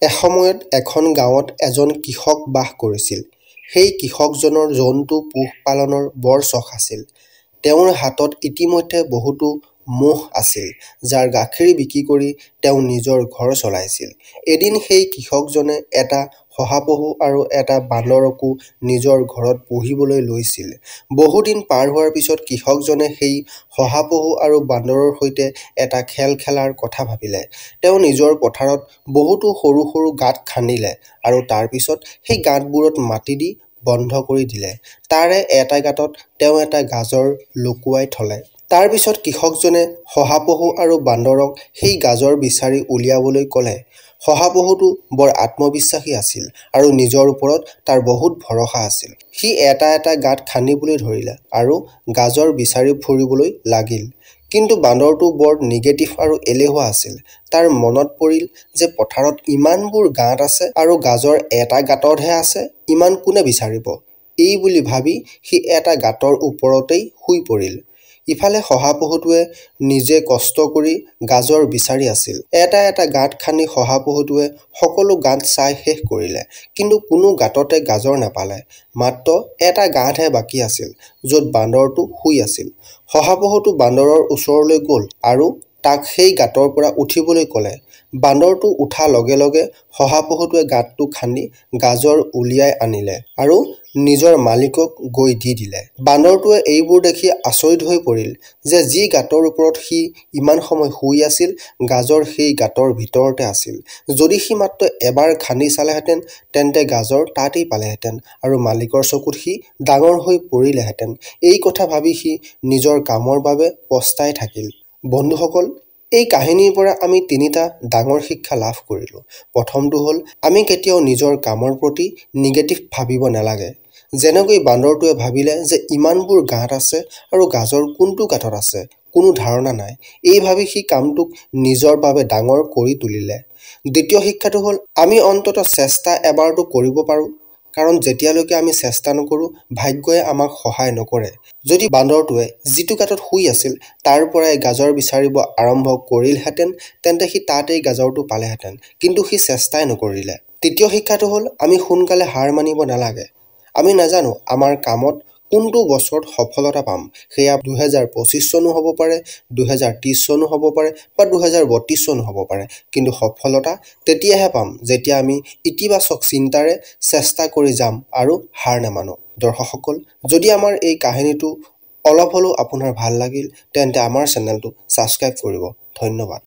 এসময়ত এখন গাঁৱত এজন কৃষক বাস কৰিছিল। সেই কৃষকজনৰ জন্তু পোহ-পালনৰ বৰ চখ আছিল। তেওঁৰ হাতত ইতিমধ্যে বহুতো ম'হ আছিল, যাৰ গাখীৰ বিক্ৰী কৰি তেওঁ নিজৰ ঘৰ চলাইছিল। এদিন সেই কৃষকজনে এটা শহাপহু আৰু এটা বান্দৰকো নিজৰ ঘৰত পুহিবলৈ লৈছিল। বহুদিন পাৰ হোৱাৰ পিছত কৃষকজনে সেই শহাপহু আৰু বান্দৰৰ সৈতে এটা খেল খেলাৰ কথা ভাবিলে। তেওঁ নিজৰ পথাৰত বহুতো সৰু সৰু গাঁত খান্দিলে আৰু তাৰ পিছত সেই গাঁতবোৰত মাটি দি বন্ধ কৰি দিলে। তাৰে এটা গাঁতত তেওঁ এটা গাজৰ লুকুৱাই থ'লে। তাৰ পিছত কৃষকজনে শহাপহু আৰু বান্দৰক সেই গাজৰ বিচাৰি উলিয়াবলৈ ক'লে। শহাপহুটো বৰ আত্মবিশ্বাসী আছিল আৰু নিজৰ ওপৰত তাৰ বহুত ভৰসা আছিল। সি এটা এটা গাঁত খান্দিবলৈ ধৰিলে আৰু গাজৰ বিচাৰি ফুৰিবলৈ লাগিল। কিন্তু বান্দৰটো বৰ নিগেটিভ আৰু এলেহুৱা আছিল। তাৰ মনত পৰিল যে পথাৰত ইমানবোৰ গাঁত আছে আৰু গাজৰ এটা গাঁততহে আছে, ইমান কোনে বিচাৰিব? এই বুলি ভাবি সি এটা গাঁতৰ ওপৰতেই শুই পৰিল। ইফালে শহাপহুটোৱে নিজে কষ্ট কৰি গাজৰ বিচাৰি আছিল। এটা এটা গাঁত খান্দি শহাপহুটোৱে সকলো গাঁত চাই শেষ কৰিলে, কিন্তু কোনো গাঁততে গাজৰ নাপালে। মাত্ৰ এটা গাঁতহে বাকী আছিল, য'ত বান্দৰটো শুই আছিল। শহাপহুটো বান্দৰৰ ওচৰলৈ গ'ল আৰু তাক সেই গাঁতৰ পৰা উঠিবলৈ ক'লে। বান্দৰটো উঠা লগে লগে শহাপহুটোৱে গাঁতটো খান্দি গাজৰ উলিয়াই আনিলে আৰু নিজৰ মালিকক গৈ দি দিলে। বান্দৰটোৱে এইবোৰ দেখি আচৰিত হৈ পৰিল যে যি গাঁতৰ ওপৰত সি ইমান সময় শুই আছিল, গাজৰ সেই গাঁতৰ ভিতৰতে আছিল। যদি সি মাত্ৰ এবাৰ খান্দি চালেহেঁতেন, তেন্তে গাজৰ তাতেই পালেহেঁতেন আৰু মালিকৰ চকুত সি ডাঙৰ হৈ পৰিলেহেঁতেন। এই কথা ভাবি সি নিজৰ কামৰ বাবে পস্তাই থাকিল। বন্ধুসকল, এই কাহিনীৰ পৰা আমি তিনিটা ডাঙৰ শিক্ষা লাভ কৰিলোঁ। প্ৰথমটো হ'ল, আমি কেতিয়াও নিজৰ কামৰ প্ৰতি নিগেটিভ ভাবিব নালাগে। যেনেকৈ বান্দৰটোৱে ভাবিলে যে ইমানবোৰ গাঁত আছে আৰু গাজৰ কোনটো গাঁতত আছে কোনো ধাৰণা নাই, এই ভাবি সি কামটোক নিজৰ বাবে ডাঙৰ কৰি তুলিলে। দ্বিতীয় শিক্ষাটো হ'ল, আমি অন্ততঃ চেষ্টা এবাৰতো কৰিব পাৰোঁ, কাৰণ যেতিয়ালৈকে আমি চেষ্টা নকৰোঁ, ভাগ্যই আমাক সহায় নকৰে। যদি বান্দৰটোৱে যিটো গাঁতত শুই আছিল তাৰ পৰাই গাজৰ বিচাৰিব আৰম্ভ কৰিলহেঁতেন, তেন্তে সি তাতেই গাজৰটো পালেহেঁতেন, কিন্তু সি চেষ্টাই নকৰিলে। তৃতীয় শিক্ষাটো হ'ল, আমি সোনকালে হাৰ মানিব নালাগে। আমি নাজানো আমাৰ কামত কোনটো বছৰত সফলতা পাম, সেয়া 2025 চনো হ'ব পাৰে, 2030 চনো হ'ব পাৰে বা 2032 চনো হ'ব পাৰে। কিন্তু সফলতা তেতিয়াহে পাম যেতিয়া আমি ইতিবাচক চিন্তাৰে চেষ্টা কৰি যাম আৰু হাৰ নামানো। দৰ্শকসকল, যদি আমাৰ এই কাহিনীটো অলপ হ'লেও আপোনাৰ ভাল লাগিল, তেন্তে আমাৰ চেনেলটো ছাবস্ক্ৰাইব কৰিব। ধন্যবাদ।